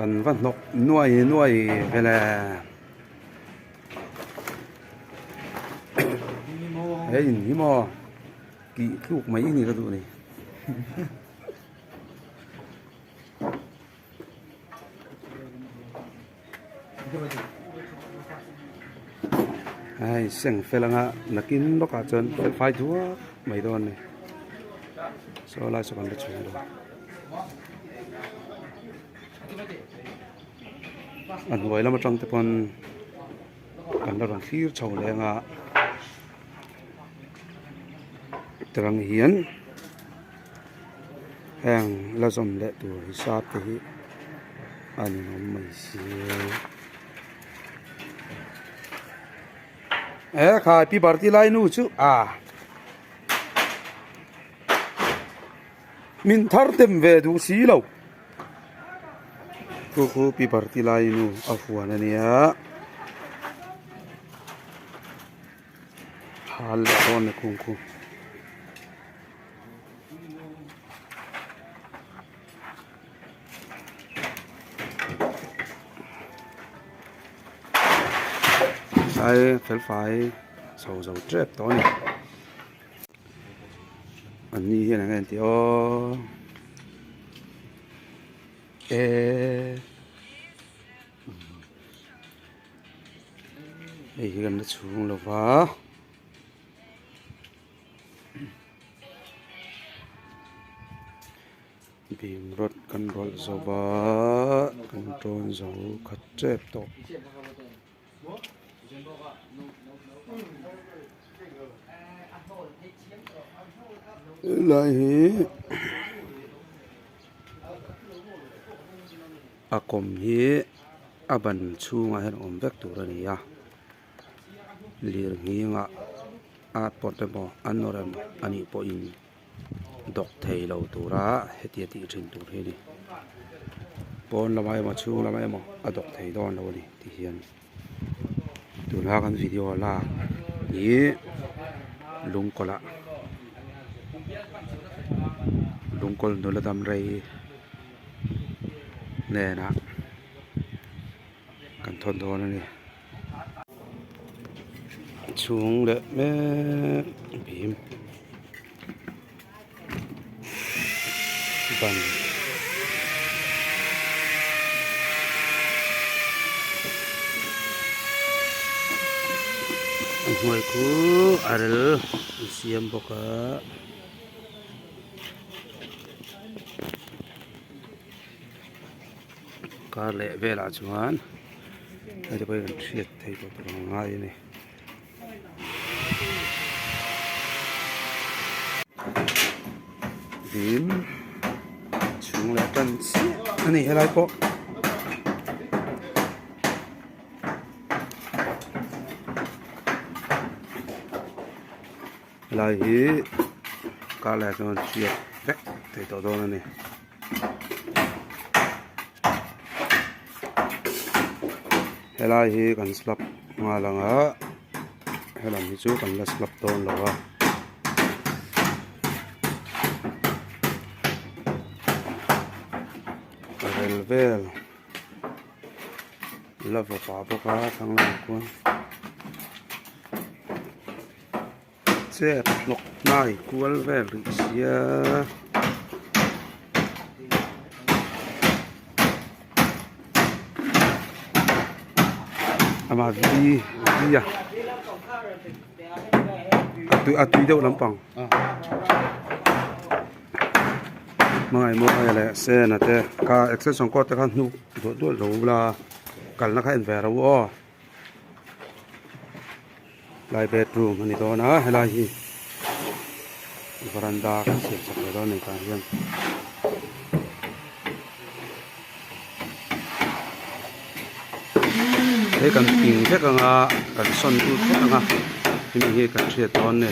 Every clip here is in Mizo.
Kan va hnawk nuai nuai vele. He in hi maw tih tluk mai ni ka duh ni. Hei seng fel anga nakin lawkah chuan fel fai duak mai dawn a ni saw lai saw kan la chhung dawn a hnuai lam atang te pawn kan la rawn thlir chho leh anga tarang hian. Heng la zawm leh tur hisap te hi a ninawm mai si. E khai pi barti lai nu chu a min thar tem ve duh si lo. Khu khu pi barti lai nu a huan a nia. Hal leh dawn a ni khung khu. Ai fel fai chho zo tep tawh a ni an ni hian eng nge an tih aw e hei hi kan la chhung lo va. Bim rawt kan rawlh zo va kan tawn zo khat tep tawh. Helai hi a kawm hi a ban chhungah hian a awm vek tur a ni a. Lirnghingah a pawt emaw a nawr emaw a nih pawhin dawk thei lo tura hetia tih thin tur hi a ni. Pawn lamah emaw chhung lamah emaw a dawk thei dawn lo a ni ti hian tuna kan video lak hi lungkawlh ah lungkawlh nula dam rei hnenah kan thawn dawn a ni. Chhung leh mek bim ban a hnuai khu a rel an siam bawk a. Kar leh velah chuan hei te pawh hi kan hriat theih tawh tur ang ngai a ni. Tin chhung leh tan chiah a ni helai pawh. Helai hi kar leh chuan hriat vek theih tawh dawn a ni. Helai hi kan slab nghal ang a helam hi chu kan la slab dawn lo a. Rel vel la va pah bawk a thlang lamah khuan. Chep hnawk hnai kual vel rih sia. Ama vi vi a a tui deuh lampang hmangaih mawi leh sena te kha extension cord te kha hnuk duah duah lo la kalna kha en ve ro aw. Lai bedroom a ni dawn a helai hi varanda kan siam chak ve dawn a ni tah hian. Hei kan ping vek anga kan sawn lut vek anga hemi hi kan hriat dawn a ni.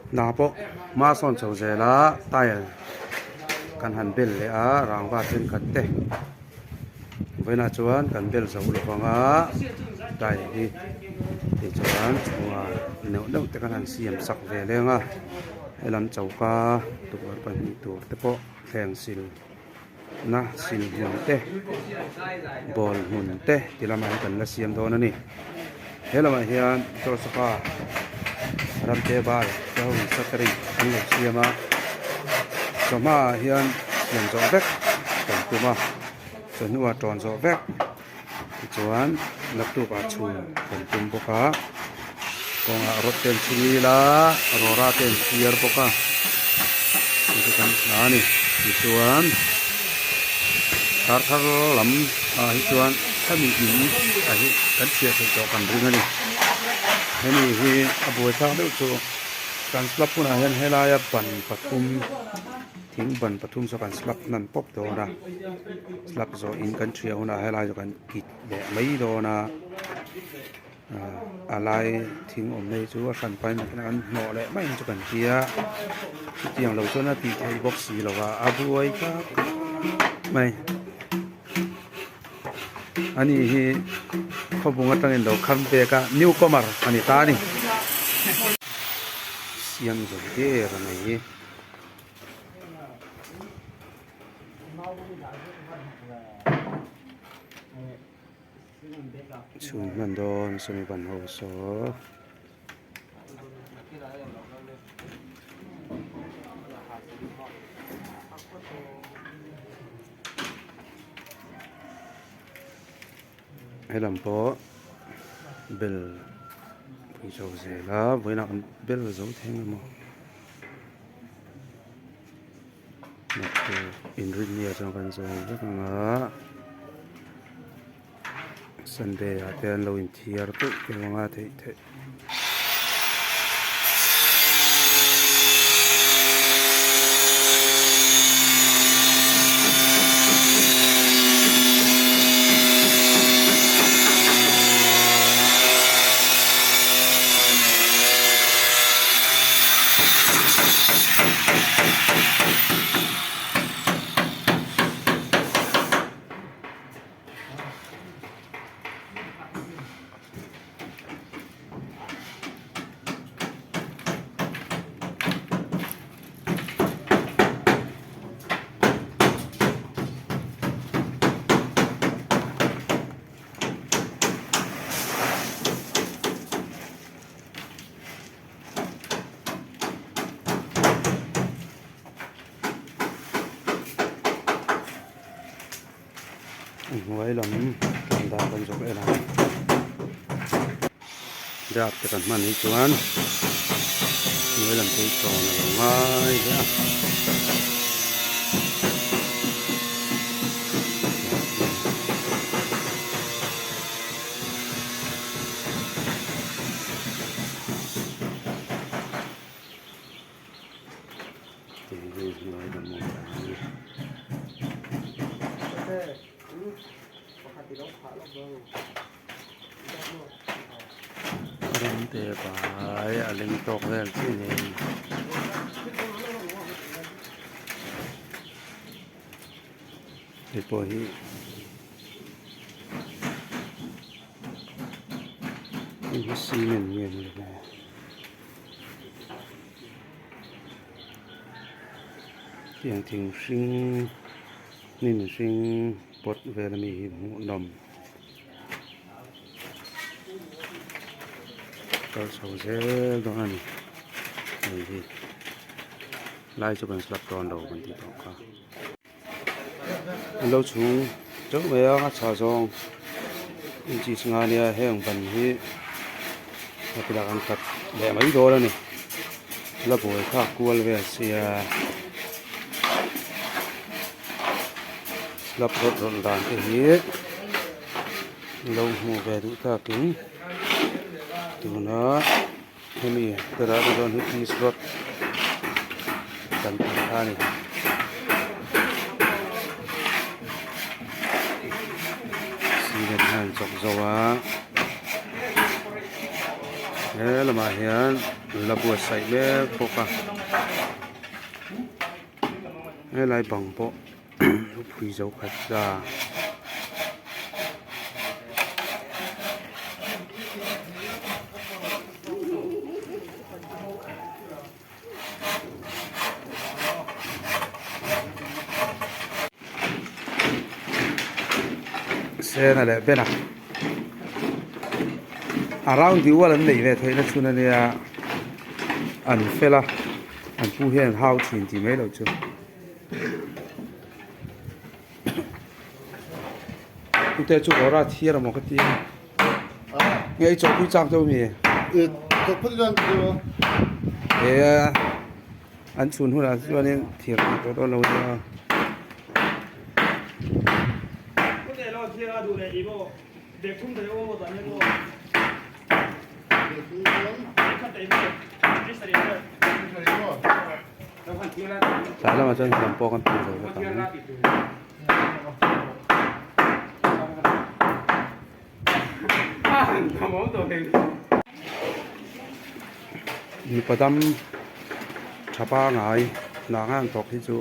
Hna pawh hma sawn chho zel a tile. kan han bel leh a rangva thenkhat te vawiinah chuan kan bel zo lo vang a tile hi tichuan chhuar neuh neuh te kan han siam sak ve leng a helam choka tukverh pahnih tur te pawh thleng sil na sil hmun te ball hmun te ti lamah hian kan la siam dawn a ni he lamah hian Josepha ramte bar te ho in shuttering an lo siam a chawhma ah hian siam zawh vek kan tum a chawhnu ah tawn zawh vek tichuan naktuk ah chhun kan tum bawk a kawngah rod te an chhung ila rawra te an phiar bawk a chu chu kan hla a ni tichuan kar thar lam ah hi chuan hemi in ah hi kan chhiah theih tawh kan ring a ni hemi hi a buaithlak deuh chu kan slab hunah hian helaia ban pathum. Thing ban pathum saw kan slab hnan pawp dawn a slab zawh in kan thiah hunah helai chu kan kit leh mai dawn a ah a lai thing awm na hi chu a hran pahin kan hnawh leh mai ang chu kan tia chutiang lo chuan a tih theih bawk si lo a a buai tak mai ani hi khawbung atangin lo kham pek a new comer a ni ta a ni siam zo der a nei hi. Chhun hman dawn sawmi ban ho saw helam pawh bel pui chho zel a vawiinah kan bel zo thei ang emaw. Inrinni ah chuan kan zo vek ang a Sunday ah te an lo inthiar deuh deuh ang a theih theih. Hnuai lam tlan dan kan zawk en ang dap te kan hman hi chuan hnuai lam phei chawn a lo ngai hle a. Ramte pai a leng tawk vel chiah a ni. Hei pawh hi hei hi cement nge maw le tiang thing hring hnim hring pot vel ami hi hmuhnawm kal chho zel dawn a ni hei hi lai chu kan slap dawn lo kan tih tawh kha. An lo chhung teuh mai a a chhah zawng inchis nga nia heng ban hi a pilak an khat leh mai dawn a ni la buai thlak kual vel sia slab rawt rawt dan te hi lo hmuh ve duh takin tuna hemi berah te chuan hi piece rod kan tih kha a ni. Cement hian chawk zo a he lamah hian la buatsaih mek bawk a. Helai bang pawh phui zo khat ta. Sena leh bena a round dual an neih ve theihna chhun ania an fel a an pu hian an hau thin tih mai loh chu. Ute chu kawra thiar amaw ka ti a nge i chawhpui chak deuh ami he an chhun hunah chuanin thiar tih tawh dawn lo nia. Tlai lamah chuan hnam pawh kan pui zo vek ang. Mipa dam tha pangai hnah ngang tawk hi chu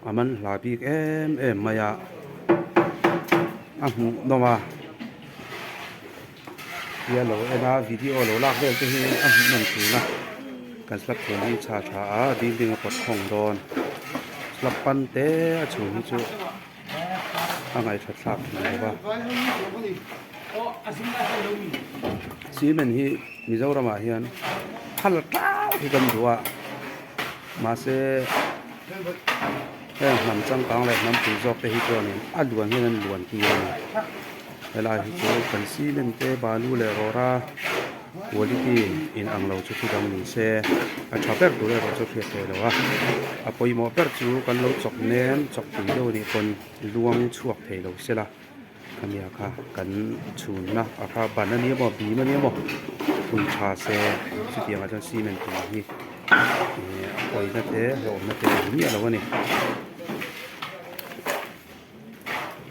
a man hla bik em em mai a a hmuh nawm a. Tia lo en a video lo lak vel te hi a hmuh nawm thin a kan slab chhung hi chha tha a building a pawt khawng dawn slab pan te a chhung hi chu a ngaihṭhat thlak thin lo va cement hi Mizoram ah hian phal tlau hi kan duh a mahse heng hnam changkang leh hnam pui zawk te hi chuanin a luan hian an luan tir a ni. Helai hi chu kan cement te balu leh rawra quality in ang lo chu thu dang ni se a tha ber tur erawh chu hriat theih loh a a pawimawh ber chu kan lo chawk nem chawk tui deuh anih pawn luang chhuak thei lo se la khami ah kha kan chhunna a kha ban a ni emaw bim a ni emaw pui tha se chutiang ah chuan cement tui hi ih a pawina te hlauhawmna te a awm miah lo a ni.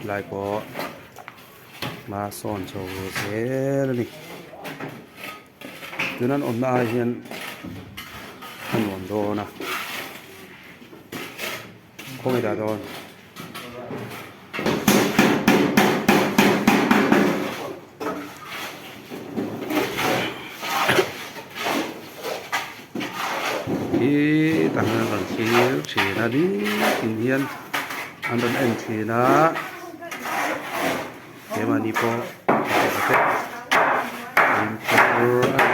Lai pawh hma sawn chho ve zel a ni tuna an awmna ah hian a nuam dawn a khawnge dah dawn. Hi tah hian an rawn thlir thin a nitin hian an rawn en thin a keimahni pawh an phur a ni.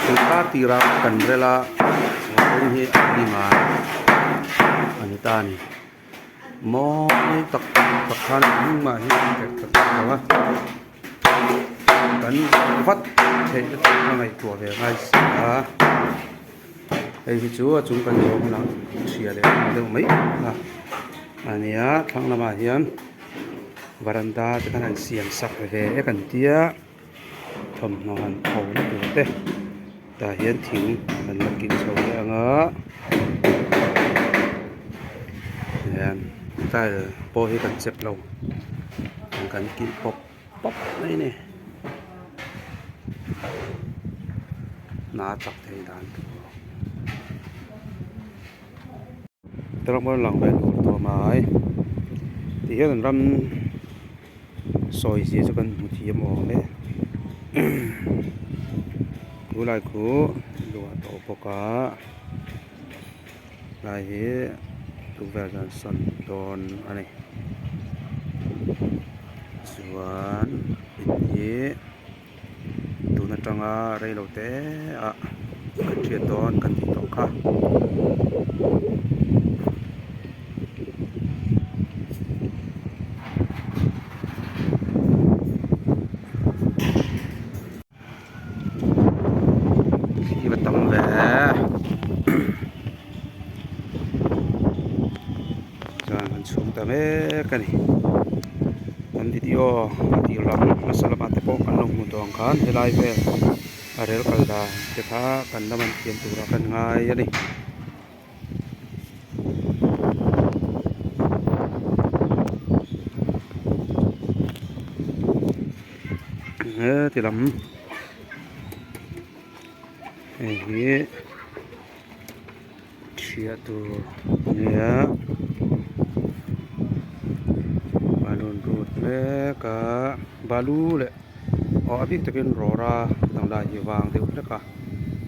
Tun tirah kan rel a kawng hi a ni ngai a ni ta a ni. Mawi tak tak khan engmah hi an tek tak tak lo a kan vat theih te chu ka ngaihtuah ve ngai si a hei hi chu a chung kan zawh hunah chhia leh nghal deuh mai a a nia thlang lamah hian varanda te khan an siam sak ve e kan tia thawmhnaw han pho na tur te tah hian thing an la kilh chho leh ang a hian tile pawh hi kan chep lo kan kilh pawp pawp mai a ni hna a chak thei dan tur rawng pawh a lang ve tur tawh mai tihian an ram. Sawi zia chu kan hmu thiam awm e khulai khu luah tawh bawk a lai hi tukverh chuan sawn dawn a ni chuan in hi tun atanga reilo te ah kan hriat dawn kan tih tawh kha. Thli va tam ve chuan kan chhung ta mek a ni kan video a tir lam hmasa lamah te pawh kan lo hmu tawh ang khan helai vel a rel kal dan te kha kan la man thiam turah kan ngai a ni. He ti lam. Hei hi chhiah tur a ni a balloon rut mek a balu leh aw a bik takin rawra dang lai hi vang deuh hlek a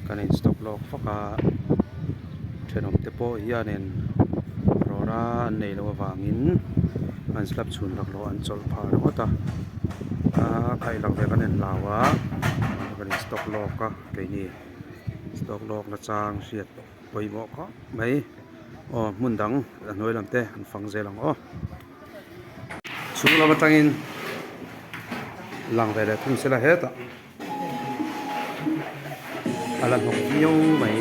kan in stock lawk vak a thenawm te pawh hianin rawra an neih loh avangin an slab chhun laklawh an chawlh phah ringawt a aa khaih lak ve kan inhlau a kan in stock lawk a keini stock lawk na chang hriat pawimawh khawp mai aw hmun dang a hnuai lam te an fang zel ang aw chhung lam atangin lang ve leh thung sela hetah a la hnawk viau mai.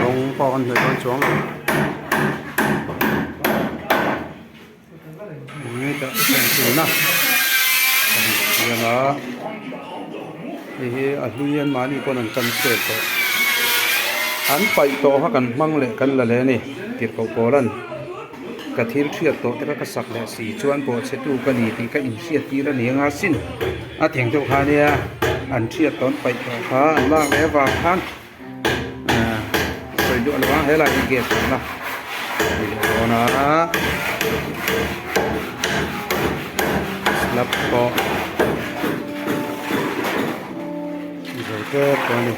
Rawng pawh an hnawih dawn chuang lo. Hetah tuna a han siam a hei hi a hlui an mahni pawn an cancel tawh an paih tawh kha kan hmang leh kan la leh a ni tirhkoh pawl an ka thil hriat tawh te kha ka sak leh si chuan bawhchhe tu ka ni tih ka inhriat tir a ni anga sin a teng deuh kha nia an hriat tawh an paih tawh kha an lak leh avang khan. Sawi duah lo a helai hi gas awmna a ni leh dawn a slab pawh zo tep tawh a ni.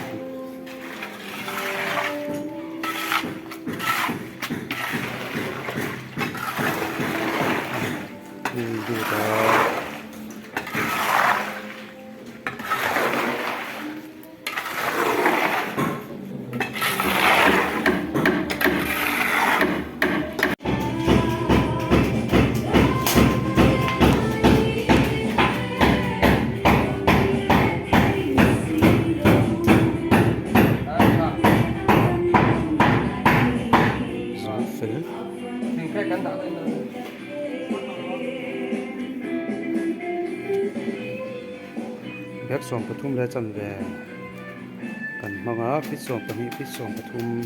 Bag 13 leh chanve kan hmang a feet 12 feet 13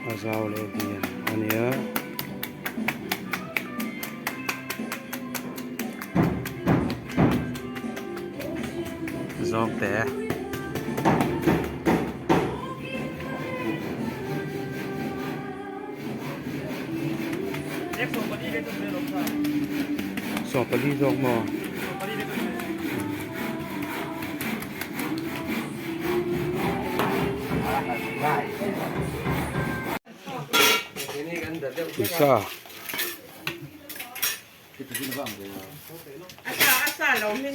a zau leh hniam a nia. Zawng te. 14 zawk maw? Pawisa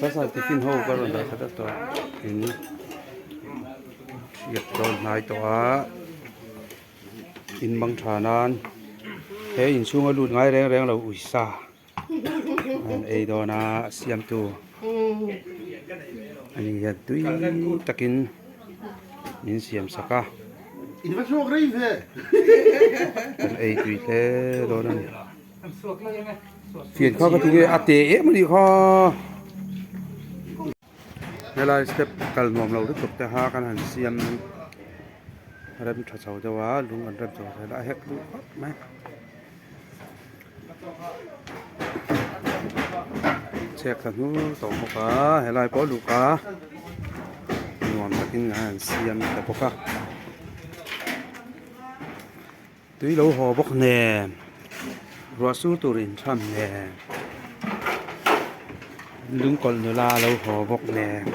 Sasa tiffin ho ka rawn dah khat a tawh in hriat dawn hnai tawh a. In mang tha nan he inchhunga lut ngai reng reng lo uisa an ei dawn a a siamtu ani hian tui takin min siam sak a kan ei tui hle dawn a ni fian kha ka ti nge a te em a nih kha. Helai step kal nuam lo lutuk te kha kan han siam rem tha chho deuh a lung an rem chho zel a a hek duh khawp mai. Chek thla hnur tawh bawk a helai pawh luh a nuam takin an han siam ta bawk a tui lo haw bawk nen ruah sur tur inthlam nen lungkawlh nula lo haw bawk nen.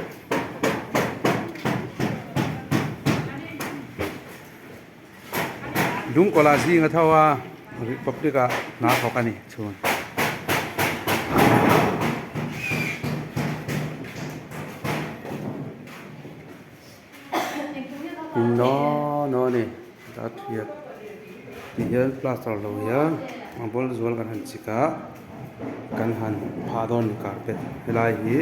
Lungkawlh ah zing a tho a republic ah hna thawk a ni chhun. In naw naw a ni a thiat tih hian plaster lo hian a bul zual kan han chik a kan han phah dawn a ni carpet helai hi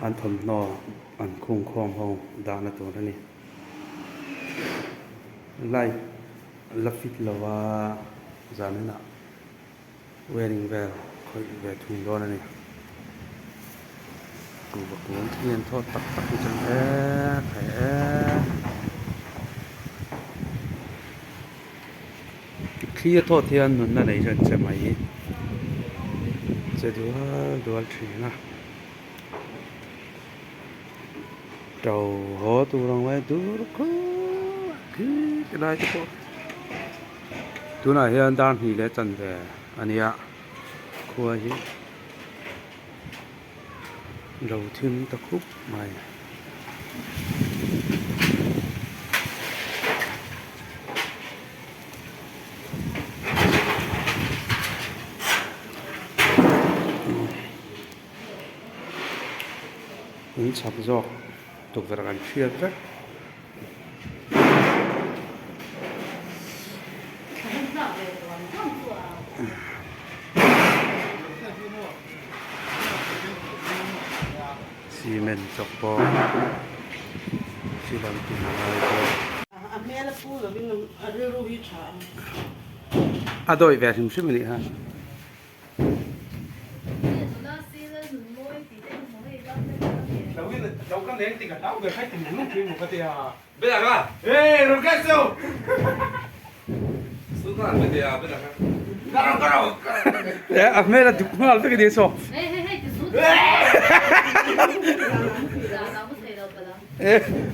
an thawmhnaw an khung khawm ho dahna tur a ni light la fit lo a zaninah wearing vel khawih ve thung dawn a ni. Kuhva kung hi an thawt tak tak hi chuan e thei e. Thli a thawt hian nunna nei chu an che mai. Che dual dual thin a. To haw tur ang mai dur khawp khi ti lai te pawh tunah hian dar hnih leh chanve a nia khua hi lo thim ta khup mai. In chhak zawk tukverh kan hriat vek. Cement chawk pawh thil an tum lai pawh. A dawi ve hrim hrim a nih kha. A hmel a duk nghal vek a ni saw.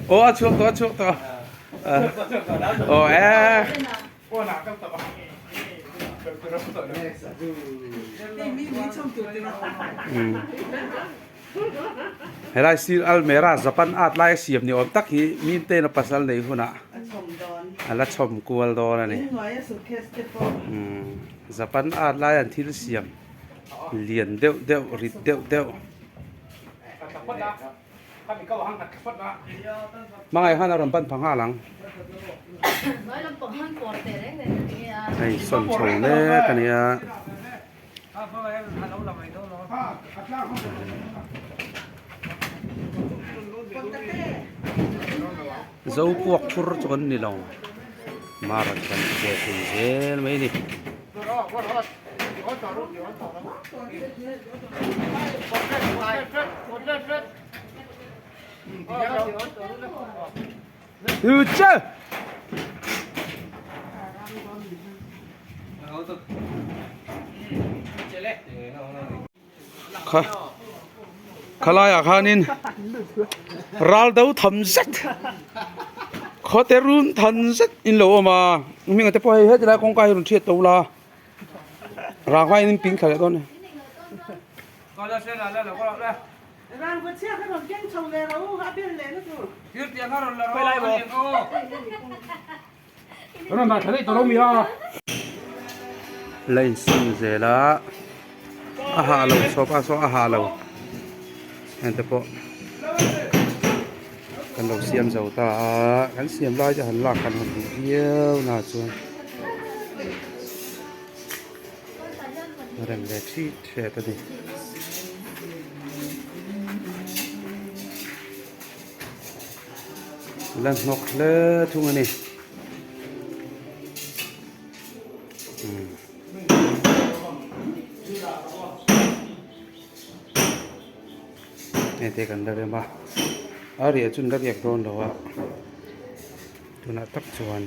Aw a chhuak tawh a chhuak tawh. Aw e. Helai sir almera Japan art laia siam ni awm tak hi mimte'n a pasal nei hunah a la chhawm kual dawn a ni. Japan art laia an thil siam lian deuh deuh rit deuh deuh. Hmangaih khan a rawn pan pha nghal ang. Hei sawn chho mek a nia. Zo puak thur chu kan ni lo. Mara chu kan ti ve thei zel mai a ni. Kha khalaiah khanin ral do tham zet khawte run than zet in lo awm a hming te pawh hei heti lai kawngka hi rawn hriat to la rang hma in in ping thla leh dawn a ni. La insum zel a a hah lo chawp a saw a hah lo heng te pawh kan lo siam zo ta a kan siam lai te han lak kan han duh viau na chuan rem ve thit hret a ni. La hnawk hle thung a ni. Hei te kan la rem a, a riah chu an la riak dawn lo a, tunah tak chuan.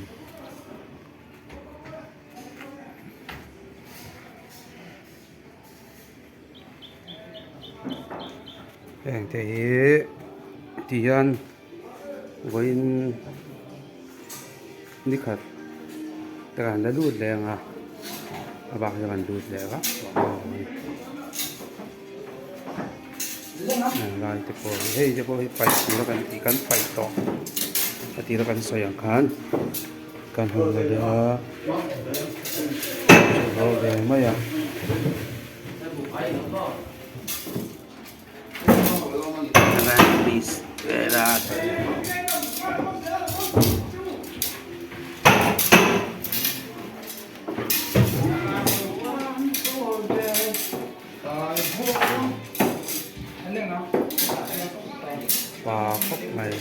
Heng te hi ti hian vawiin ni khat te kan la lut leh ang a a bak hi kan lut leh vak tawh a ni heng lai te pawh hi hei te pawh hi paih tur a kan tih kan paih tawh a tira kan sawi ang khan kan han la leh a chho ve mai a. Pa khawp mai.